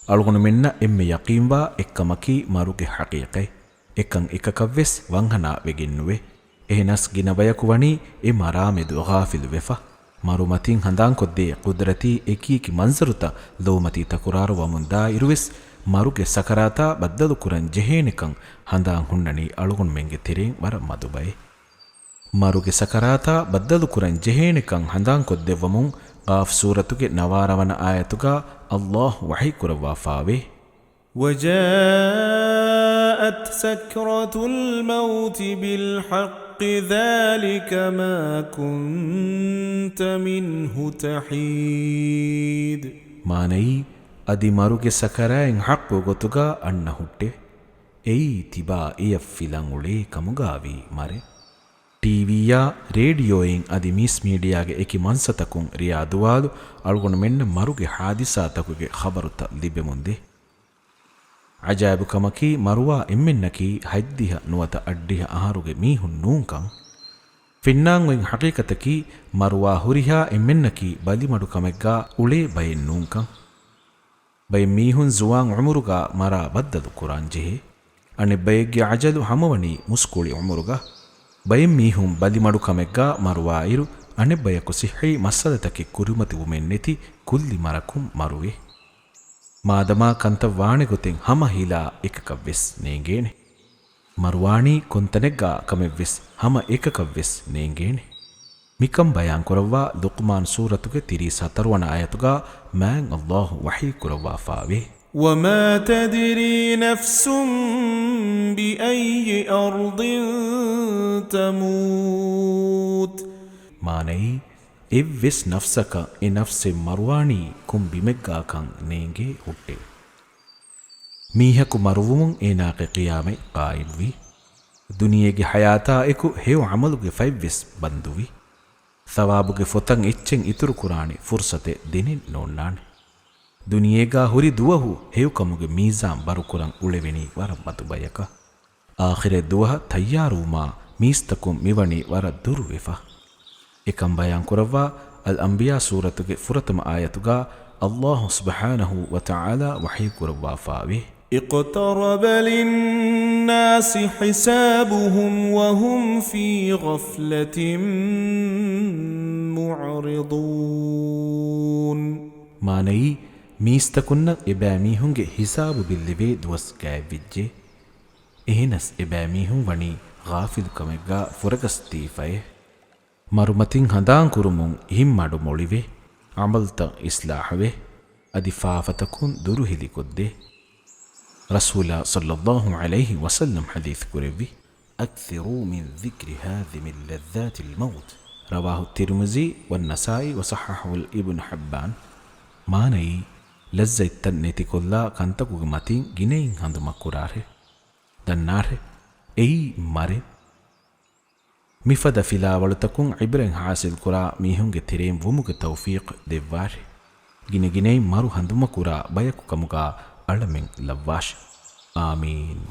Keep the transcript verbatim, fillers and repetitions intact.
އަޅުގަނޑުމެންނަށް އެންމެ ޔަޤީންވާ އެއްކަމަކީ މަރުގެ ޙަޤީޤަތް. އެކަން އެކަކަށްވެސް ވަންހަނާ ވެގެންނުވޭ. އެހެނަސް ގިނަ ބަޔަކު ވަނީ އެ މަރާމެދު ޣާފިލުވެފަ. މަރުމަތިން ހަނދާންކޮށްދޭ ޤުދްރަތީ އެކިއެކި މަންޒަރުތައް ލޯމަތީ ތަކުރާރު ވަމުން ދާއިރުވެސް، މަރުގެ ސަކަރާތާ ބައްދަލުކުރަން ޖެހޭނެކަން ހަނދާން ހުންނަނީ އަޅުގަނޑުމެންގެ ތެރެއިން ވަރަށް މަދު ބައެއް. މަރުގެ ސަކަރާތާ ބައްދަލުކުރަން ޖެހޭނެކަން ހަނދާންކޮށްދެއްވަމުން، ޤާފް ސޫރަތުގެ ނަވާރަ ވަނަ އާޔަތުގަ ﷲ ވަޙީކުރައްވާފާވޭ. وجاءت سكرة الموت بالحق ذلك ما كنت منه تحيد. މާނައީ، އަދި މަރުގެ ސަކަރާތް ޙައްޤު ގޮތުގަ އަންނަ ހުއްޓެވެ. އެއީ ތިބާ އެޔަށް ފިލަން އުޅޭ ކަމުގައި މަރެއް. ޓީވީއާ، ރޭޑިއޯއިން އަދި މީސް މީޑިއާގެ އެކި މަންސަތަކުން ރިޔާ ދުވާލު އަޅުގަނޑުމެންނަށް މަރުގެ ޙާދިސާތަކުގެ ޚަބަރުތައް ލިބެމުންދޭ. ޢަޖާއިބު ކަމަކީ، މަރުވާ އެންމެންނަކީ ހަތްދިހަ ނުވަތަ އަށްޑިހަ އަހަރުގެ މީހުން ނޫންކަން. ފެންނާން އޮތް ޙަޤީޤަތަކީ، މަރުވާ ހުރިހާ އެންމެންނަކީ ބަލިމަޑުކަމެއްގަ އުޅޭ ބައެއް ނޫންކަން. ބައެއް މީހުން ޒުވާން ޢުމުރުގަ މަރާ ބައްދަލު ކުރާން ޖެހޭ. އަނެއް ބައެއްގެ އަޖަލު ހަމަވަނީ މުސްކުޅި ޢުމުރުގަ. ބައެއް މީހުން ބަލިމަޑުކަމެއްގަ މަރުވާއިރު، އަނެއް ބަޔަކު ޞިއްޙީ މައްސަލަތަކެއް ކުރިމަތިވުމެއް ނެތި ކުއްލި މަރަކުން މަރުވޭ. މާދަމާ ކަންތައް ވާނެ ގޮތެއް ހަމަ ހިލާ އެކަކަށްވެސް ނޭނގޭނެ. މަރުވާނީ ކޮންތަނެއްގަ ކަމެއްވެސް ހަމަ އެކަކަށްވެސް ނޭނގޭނެ. މިކަން ބަޔާންކުރައްވާ ލުޤްމާން ސޫރަތުގެ ތިރީސް ހަތަރު ވަނަ އާޔަތުގަ މާތް ﷲ ވަޙީކުރައްވާފާވޭ. وما تدري نفس بأي أرض تموت. މާނައީ، އެއްވެސް ނަފްސަކަށް އެ ނަފްސެއް މަރުވާނީ ކޮން ބިމެއްގަކަން ނޭނގޭ ހުއްޓެވެ. މީހަކު މަރުވުމުން އޭނާގެ ޤިޔާމަތް ޤާއިމްވީ. ދުނިޔޭގެ ޙަޔާތާ އެކު ހެޔޮ ޢަމަލުގެ ފަތްވެސް ބަންދުވީ. ޘަވާބުގެ ފޮތަށް އެއްޗެއް އިތުރުކުރާނެ ފުރުޞަތެއް ދެނެއް ނޯންނާނެ. ދުނިޔޭގަ ހުރި ދުވަހު ހެޔޮކަމުގެ މީޒާން ބަރުކުރަން އުޅެވެނީ ވަރަށް މަދު ބަޔަކަށް. އާޚިރަތް ދުވަހަށް ތައްޔާރުވުމާ މީސްތަކުން މިވަނީ ވަރަށް ދުރުވެފަ. އެކަން ބަޔާންކުރައްވާ އަލްއަންބިޔާ ސޫރަތުގެ ފުރަތަމަ އާޔަތުގަ ﷲ ސުބްޙާނަހޫ ވަތަޢާލާ ވަޙީކުރައްވާފާވޭ. اقترب للناس حسابهم وهم في غفلة معرضون. މާނައީ، މީސްތަކުންނަށް އެބައިމީހުންގެ ހިސާބު ބިއްލެވޭ ދުވަސް ގާތްވެއްޖެ. އެހެނަސް އެބައިމީހުން ވަނީ ޣާފިލުކަމެއްގަ ފުރަގަސްދީފައޭ. މަރުމަތިން ހަނދާންކުރުމުން ހިތްމަޑު މޮޅިވެ، ޢަމަލުތައް އިޞްލާޙުވެ، އަދި ފާފަތަކުން ދުރުހެލިކޮށްދޭ. ރަސޫލާ ޞައްލައްލާހު ޢަލައިހި ވަސައްލަމް ޙަދީޘް ކުރެއްވި، أكثروا من ذكر هاذم لذات الموت. رواه الترمذي والنسائي وصححه ابن حبان. މާނައީ، ލައްޒަތްތައް ނެތިކޮށްލާ ކަންތަކުގެ މަތިން ގިނައިން ހަނދުމަކުރާށެ. ދަންނާށެ، އެއީ މަރެއް. މިފަދަ ފިލާވަޅުތަކުން ޢިބްރަތް ޙާޞިލްކުރާ މީހުންގެ ތެރެއިން ވުމުގެ ތައުފީޤް ދެއްވާށެ. ގިނަގިނައިން މަރު ހަނދުމަކުރާ ބަޔަކު ކަމުގަ އަޅަމެން ލައްވާށެ. އާމީން.